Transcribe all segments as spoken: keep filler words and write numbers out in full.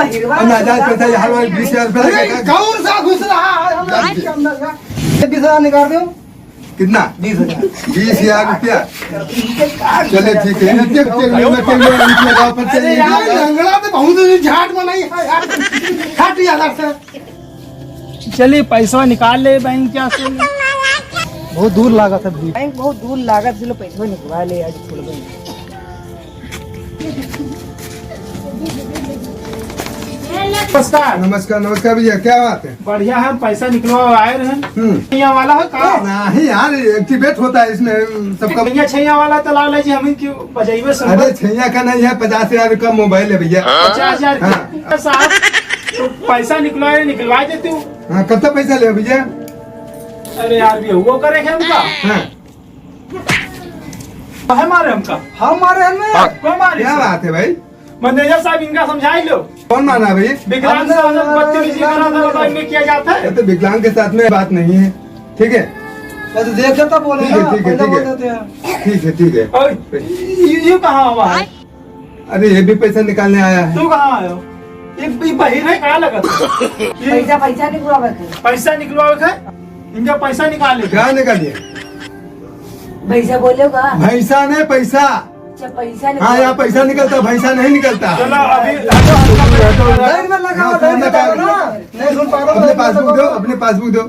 और नाजायज पैसा यहाँ वाले बीस हजार रुपया अरे, लगेगा। कौन सा घुस रहा है हमारे जा। के अंदर का? ये बीस हजार निकाल दो। कितना? बीस हजार। बीस हजार रुपया। चले, ठीक है। Check, check, check, check, check, check, check, अरे यार, लंगड़ा तो बहुत झाट बनाई है यार। हट यार से। चलिए, पैसा निकाल ले बैंक क्या से। बहुत दूर लागत है भीड़। बैंक बहुत दूर लागत, चलो पैसा निकलवा ले आज, छोड़ दो। नमस्कार। नमस्कार, नमस्कार भैया, क्या बात है? बढ़िया है, हम पैसा निकलवा आए रहे। हम्म। छैया वाला है का? नहीं यार, एक्टिवेट होता है इसमें, सबका। भैया, छैया वाला तो ला ले जी, हम ही क्यों बजाइबे सुन। अरे, छैया का नहीं है, पचास हजार का मोबाइल है भैया। पचास हजार का? हाँ। साहब, तो पैसा निकलवा, निकलवा देते हो। हाँ, कब तक पैसा ले भैया? अरे यार, ये वो करे क्या उनका? हाँ। काहे मारे हमका? हम मारे हैं ना। कौन मारे? क्या बात है भाई? मैनेजर साहब, इनका समझाई लो। कौन मारा भाई? विकलांग से हम लोग बदतमीजी करा था, बताओ, इनमें किया जाता है? ये तो विकलांग के साथ में बात नहीं है, ठीक है? मैं तो देख लेता, बोले ठीक है, ना, ठीक है, पहले ठीक बोल है। देते हैं। ठीक है, ठीक है। और ये, ये कहाँ हुआ है? अरे, ये भी पैसा निकालने आया है। तू कहाँ आयो? ये, ये बहिर है, कहाँ लगा था? ये पैसा, पैसा निकलवावे के। पैसा निकलवावे के? इनका पैसा निकाले। क्या निकालिए? भैंसा बोले का? भैंसा नहीं, पैसा। अच्छा, पैसा हाँ, निकलवावे। यहाँ पैसा निकलता, भैंसा नहीं निकलता। चलो, अभी लाइन में लगा, हाँ, लाइन में लगा। लगा ना। नहीं सुन पा रहा हूँ, अपने लाइन में पासबुक लगा। दो, अपने पासबुक दो।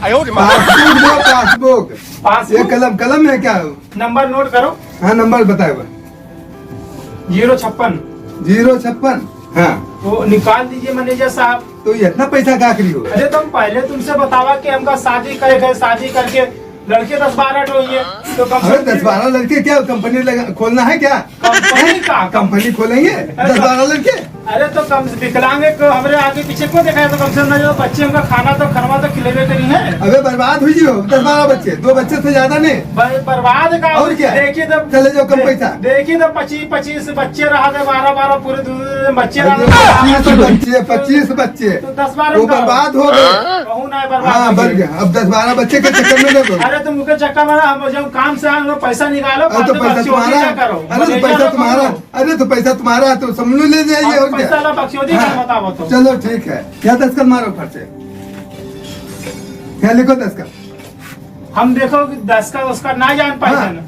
आयो रे माँ। पासबुक दो, पासबुक। पासबुक? ये कलम, कलम है क्या? नंबर नोट करो। हाँ, नंबर बताए बा। जीरो छप्पन। जीरो छप्पन, हाँ। तो निकाल दीजिए मैनेजर साहब। तो ये इतना पैसा का करी हो? अरे, तुम पहले तुमसे बतावा कि हमका शादी करे, घर शादी करके लड़के दस बारह ठो ही है, तो कम से अरे, कम दस बारह लड़के क्या कंपनी लगा, खोलना है क्या? कंपनी का? कंपनी खोलेंगे, अरे, दस बारह लड़के। अरे, तो कम से विकलांग है, को हमरे आगे पीछे को देखा है, तो कम से कम जो बच्चे उनका खाना तो, खनवा तो खिलेबे करी है। अबे, बर्बाद हुई हो, दस बारह बच्चे, दो बच्चे से ज्यादा नहीं। बर-, बर्बाद का? और क्या? देखिए तो, चले जाओ, कम दे-, पैसा। देखिए तो पच्चीस, पच्चीस बच्चे रहा थे, बारह, बारह पूरे दो, दो, दो बच्चे रहा अरे, थे। पच्चीस बच्चे, पच्चीस बच्चे। तो दस बारह वो का बर्बाद हो गए। कहूँ ना बर्बाद हाँ, हो बढ़ गए। गया। अब दस बारह बच्चे के चक्कर में ना पड़ो। अरे, तुम उनके चक्कर में ना, हम जब काम से आए, हम लोग पैसा निकालो, अरे, तो फालतू पैसा बकचोदी तुम्हारा। ना करो। अरे, तो मैनेजर पैसा ना तुम्हारा। करो। अरे, तो पैसा तुम्हारा, तो समझ लो, ले जाइए, अब और क्या? पैसा ला, बकचोदी हाँ। का बताओ तो। चलो, ठीक है, यहाँ दस्तखत मारो फट से, यहाँ लिखो दस्तखत। हम देखो कि दस्तखत उसका ना जान पाए हाँ। थे ना।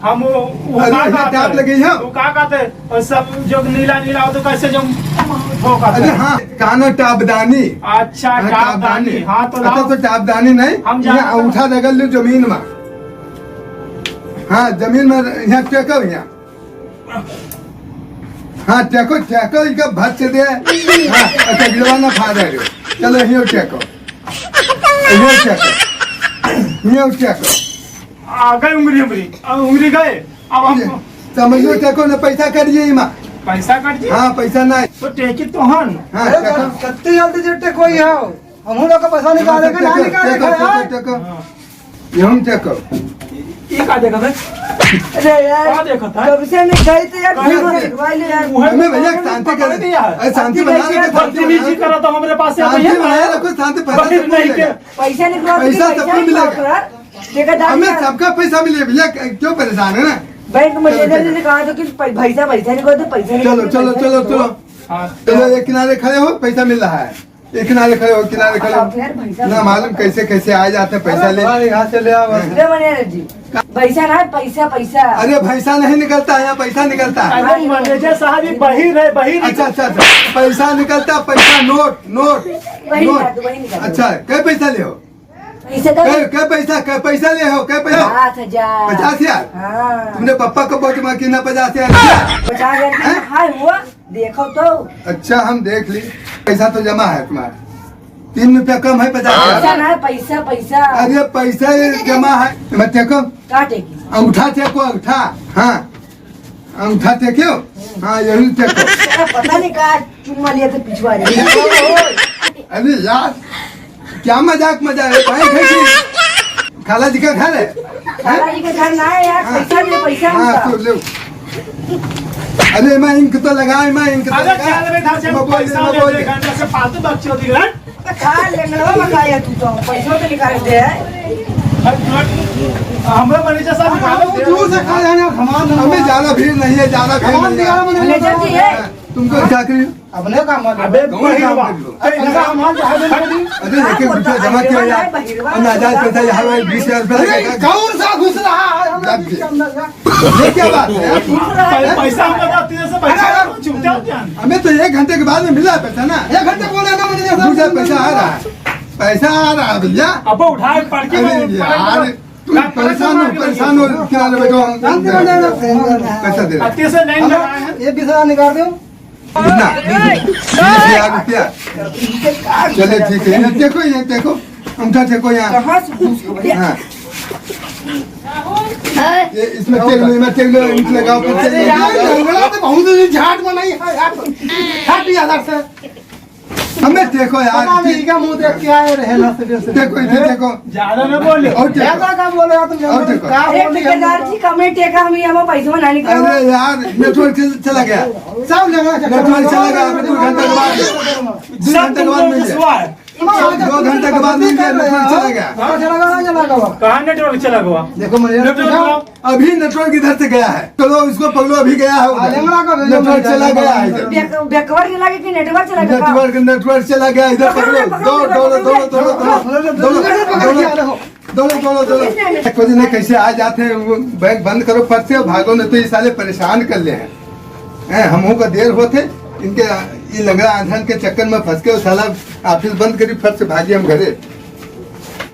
हम वो, वो अरे, का यहाँ कहते टैप हैं? लगी है। वो का कहते हैं? और सब जो नीला नीला हो तो कैसे जो वो कहते अरे हैं? हाँ, काना टापदानी। अच्छा, हाँ, टापदानी। टापदानी। हाँ, तो अच्छा, लाओ। तो टापदानी नहीं, हम यहाँ जानते हैं। अंगूठा रगड़ लो जमीन में। हाँ, जमीन में यहाँ टेको यहाँ। हाँ, टेको, टेको, इनका भच दे। हाँ, अच्छा, गिरवा ना फाड़ रहे हो। चलो, हियो टेको। हियो टेको। हियो टेको। आ गए उंगली, उंगली। आ, उंगली गए। अब हम ये, समझ लो, टेको ना, पैसा कट जाई माँ। पैसा कट जाई? हाँ, पैसा ना। तो टेकी तो हन। हाँ, अरे, टेको। कत्ती जल्दी जे टेको ही आओ। हमहू लोग का पैसा निकाले के ना निकाले के यार। हाँ। ये हम चेक करो। ये का देखत है? अरे यार, का देखत है? कब से नहीं गई तो यार, कहाँ भीड़ से? मत भाई यार। मुँह में हमें भैया पकड़ शांति पकड़ कर, दिया है। अरे शांति शांति बनाए रखो, कैसे? शांति बदतमीजी बनाए रखो। करा तो हमरे पास से शांति भैया। बनाए रखो, शांति पैसा बहिर सबको नहीं मिलेगा। के। पैसा निकलवा पैसा दीजिए, सबको पैसा मिलेगा। निकलवा दीजिए। हमें सबका पैसा मिले भैया, क्यों परेशान है ना? बैंक मैनेजर ने कहा था कि पै-, पैसा, पैसा निकलवा दो, पैसा निकलवा दो, चलो, चलो, पैसा चलो, निकलवा दो। चलो। हाँ। चलो, एक किनारे खड़े हो, पैसा मिल रहा है। ये किनारे खड़े हो, किनारे खड़े हो। आप यार भाई साहब। ना मालूम कैसे कैसे आ जाते हैं पैसा ले। अरे यहाँ से ले आओ। हाँ। ले मने जी। पैसा ना, पैसा, पैसा। अरे पैसा नहीं निकलता है, यहाँ पैसा निकलता है। अरे मैनेजर साहब, ये बहिर है, बहिर। अच्छा, अच्छा, अच्छा। पैसा निकलता, पैसा, नोट, नोट, वही नोट। निकाल दो, वही निकाल दो। अच्छा, कै पैसा ले हो? पैसा तो कै, कै पैसा, कै पैसा ले हो, कै पैसा? पचास हजार। पचास हजार? हाँ। तुमने पापा को बहुत जमा किया ना पचास हजार? पचास हजार की हैं? हाय हुआ। देखो तो। अच्छा, हम देख ली, पैसा तो जमा है तुम्हारा, तीन रुपया कम है, पचास हजार। पैसा ना, पैसा, पैसा। अरे, पैसा ये जमा है, मैं देखो। का टेकी? अंगूठा देखो, अंगूठा। हाँ, अंगूठा देखो। हाँ, यही देखो। तेरा पता नहीं का चुम्मा लिया था पिछुआ रे। अरे यार, क्या मजाक मजाक है भाई, भाई जी? खाला जी का घर है? खाला जी का घर ना है यार, हाँ। पैसा दे, पैसा हाँ, हमका। तो लो। अरे, मैं इंक तो लगा, मैं इंक तो अरे, लगा। चल बे, घर से मैं बोल दे, पैसा मैं ले बोल ले, दे। घर से फालतू बकचोदी, हट। तो खा ले, लंगड़वा में खाया तू तो, पैसा तो निकाल दे। हट, हट। हमरा मैनेजर साहब निकालो। दूर से खा जाने, हमारा हमें ज्यादा भीड़ नहीं है, ज्यादा भीड़ हमारा नहीं है। निकालो, मैनेजर जी है। हाँ। तुमको क्या करिए? अपने काम वाले। अबे कौन काम बहिरवा। कर लो? अरे, पैसा हमारे यहाँ दे दो। अरे, एक एक रुपया जमा किया यार। और नाजायज पैसा यहाँ वाले बीस हजार रुपया अरे, लगा। कौन सा घुस रहा है हमारे बीच के अंदर का? ये क्या बात है यार? पै-, पैसा हमको दो, तीन सौ पैसा अरे, चुपचाप जान। हमें तो एक घंटे के बाद में मिला है पैसा ना। एक घंटे बोले ना, मुझे दूसरा पैसा आ रहा है। पैसा आ रहा है भैया। अब उठा के पढ़ के अरे वो यार, पढ़ के तुम परेशान हो, परेशान हो, किनारे बैठो, हम शांति बन जाएगा। पैसा दे रहे हैं। अब तीन सौ नहीं हम लगा है। ये बीस हजार निकाल दो। कितना? बीस हजार रुपया। चले, ठीक है, ये देखो, ये देखो, अंगूठा देखो यहाँ। कहाँ से घुस गए? हाँ। ये इसमें टेक लो, इसमें टेक लो, ईंट लगाओ, ऊपर टेक लो। अरे यार, लंगड़ा तो बहुत ही झाट बनाई है यार। हट यार से। हमें देखो यार, पता नहीं, इनका मुंह देख के आए रहे ना, से, से। देखो, इधर देखो। ज्यादा ना बोले। और देखो। ज्यादा का बोले यार तुम, और देखो। का अरे बोल दिया? ठेकेदार जी, कमे टेका, हम यहाँ पैसा ना निकालो। अरे यार, नेटवर्क चल-, चला गया। सब लगा, नेटवर्क चला गया, अभी दो घंटे के बाद, दो घंटे के बाद मिल जाए। दो घंटे के बाद मिल जाए, नेटवर्क चला गया। कहाँ चला गया? कहाँ नेटवर्क चला गया? देखो, मैं नेटवर्क चला। अभी नेटवर्क इधर से गया है, चलो इसको पकड़ो, अभी गया है उधर। हाँ, लेंगड़ा को भेजो, नेटवर्क चला गया है इधर। बैक-, बैकवर्ड के लगे कि नेटवर्क चला गया? नेटवर्क, नेटवर्क चला गया इधर, पकड़ो, पकड़ो, दौड़, पकड़ो, दौड़ो, पकड़ो, दौड़ो, पकड़ो, दौड़ो, पकड़ो, दौड़ो, दौड़ो, दौड़ो, दौड़ो, दौड़ो। एक बजे नहीं, कैसे आ जाते हैं, वो बैग बंद करो फट से, भागो, नहीं तो ये साले परेशान कर ले हैं। हैं, हमहू का देर होते, इनके, ये लंगड़ा आंधन के चक्कर में फंस के वो साला ऑफिस बंद करी, फट से भागी हम घरे।